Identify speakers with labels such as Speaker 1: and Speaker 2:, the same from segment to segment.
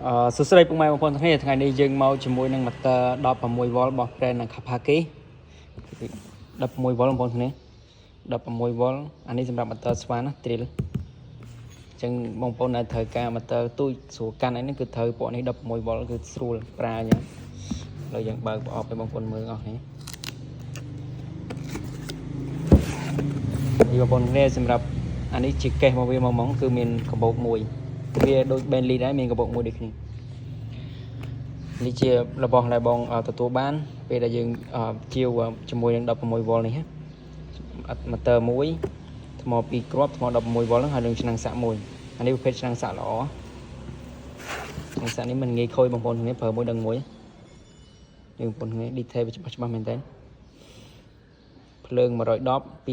Speaker 1: សួស្តីពុកម៉ែបងប្អូនទាំងគ្នាថ្ងៃនេះយើងមកជាមួយនឹង motor 16 V របស់ brand Kawasaki 16 V បងប្អូនគ្នា16 V អានេះសម្រាប់ motor ស្វាណា drill អញ្ចឹងបងប្អូនដែលត្រូវការ motor ទូចស្រួលកាន់អីហ្នឹងគឺត្រូវពួកនេះ16 V គឺស្រួលប្រើអញ្ចឹងឥឡូវយើងបើកប្រអប់ឲ្យបងប្អូនមើលអស់គ្នានេះបងប្អូនគ្នាសម្រាប់អានេះជាកេសរបស់វាមកហ្មងគឺមានកាបូបមួយវាដូច Bentley ដែរមានកាបូបមួយដូចគ្នា នេះជារបស់ដែលបងទទួលបាន ពេលដែលយើងជាវជាមួយនឹង16 V នេះណា motor មួយថ្ម2គ្រាប់ថ្ម16 V ហ្នឹងហើយនឹងឆ្នាំងសាក់មួយអានេះប្រភេទឆ្នាំងសាក់ល្អឆ្នាំងសាក់នេះមិនងាយខូចបងប្អូនគ្នាប្រើមួយដឹងមួយយើងបងប្អូនគ្នា detail វាច្បាស់ច្បាស់មែនតើភ្លើង110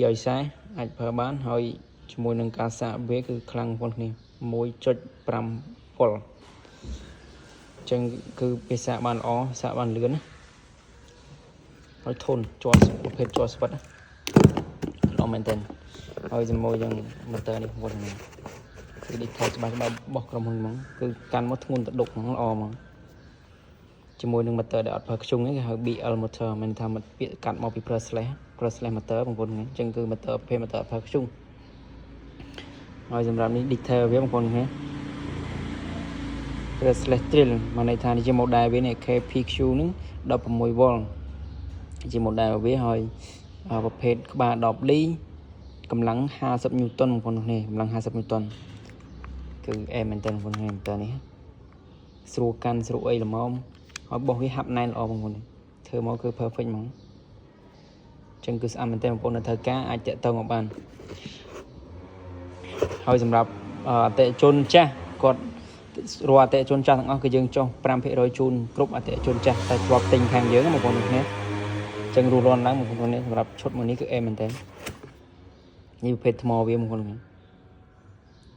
Speaker 1: 240អាចប្រើបានហើយជាមួយនឹងការសាកវាគឺខ្លាំងបងប្អូនគ្នា1.5 V ចឹងគឺវាសាកបានល្អសាកបានលឿនណាហើយធន់ជាប់ប្រភេទជាប់ស្វិតណាល្អមែនទែនហើយជាមួយនឹង motor នេះបងប្អូននេះគឺ detail ច្បាស់ច្បាស់របស់ក្រុមហ៊ុនហ្មងគឺកាន់មកធ្ងន់ទៅដុកហ្មងល្អហ្មងជាមួយនឹង motor ដែលអត់ប្រើខ្ជុងនេះគេហៅ BL motor មានថាមកពាក្យកាត់មកពី brushless motor បងប្អូនអញ្ចឹងគឺ motor ប្រភេទ motor អត់ប្រើខ្ជុងហើយសម្រាប់នេះ detail វាបងប្អូននេះ brushless drill មកន័យថានេះជា model វានេះ KPQ ហ្នឹង16 V ជា model វាហើយប្រភេទក្បាល10លីកម្លាំង50 Newton បងប្អូននេះកម្លាំង50 Newton គឺអែមែនតើបងប្អូននេះតើនេះស្រួលកាន់ស្រួលអីល្មមហើយបោះវាហាប់ណែនល្អបងប្អូនធ្វើមកគឺ perfect ហ្មងចឹងគឺស្អាតមែនតើបងប្អូននៅត្រូវការអាចតាក់ទងមកបានហើយសម្រាប់អតិថិជនចាស់គាត់ រាល់អតិថិជនចាស់ទាំងអស់គឺយើងចុះ5%ជូនគ្រប់អតិថិជនចាស់តែធ្លាប់ទិញខាងយើងបងប្អូនទាំងគ្នាអញ្ចឹងរស់រាន់ឡើងបងប្អូននេះសម្រាប់ឈុតមួយនេះគឺអែមែនតើនេះប្រភេទថ្មវាបងប្អូន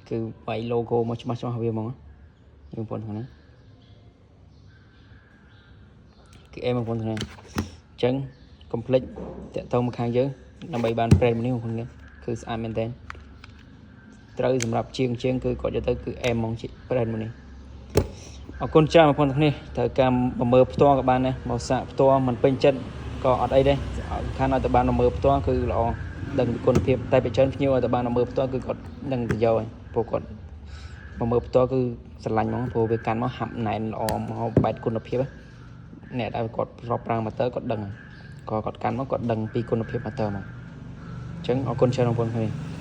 Speaker 1: គឺវាយ logo មកច្បាស់ច្បាស់វាហ្មងបងប្អូនទាំងនេះគឺអែបងប្អូនទាំងនេះអញ្ចឹងកុំភ្លេចតាក់ទងមកខាងយើងដើម្បីបាន brand មួយនេះបងប្អូននេះគឺស្អាតមែនតើត្រូវសម្រាប់ជាងជាងគឺគាត់យកទៅគឺអែមហ្មងជា brand មួយនេះអរគុណច្រើនបងប្អូនទាំងគ្នាត្រូវការមកមើលផ្ទាល់ក៏បានដែរមកសាកផ្ទាល់មិនពេញចិត្តក៏អត់អីដែរសំខាន់ឲ្យតែបានមកមើលផ្ទាល់គឺល្អដឹងពីគុណភាពតែពីច្រើនភ្ញៀវឲ្យតែបានមកមើលផ្ទាល់គឺគាត់ដឹងទៅយកហើយព្រោះគាត់មកមើលផ្ទាល់គឺស្រឡាញ់ហ្មងព្រោះវាកាន់មកហាប់ណែនល្អមកបែបគុណភាពអ្នកដែលគាត់ធ្លាប់ប្រើម៉ូទ័រគាត់ដឹងហើយក៏គាត់កាន់មកគាត់ដឹងពីគុណភាពម៉ូទ័រមកអញ្ចឹងអរគុណច្រើនបងប្អូនគ្នា។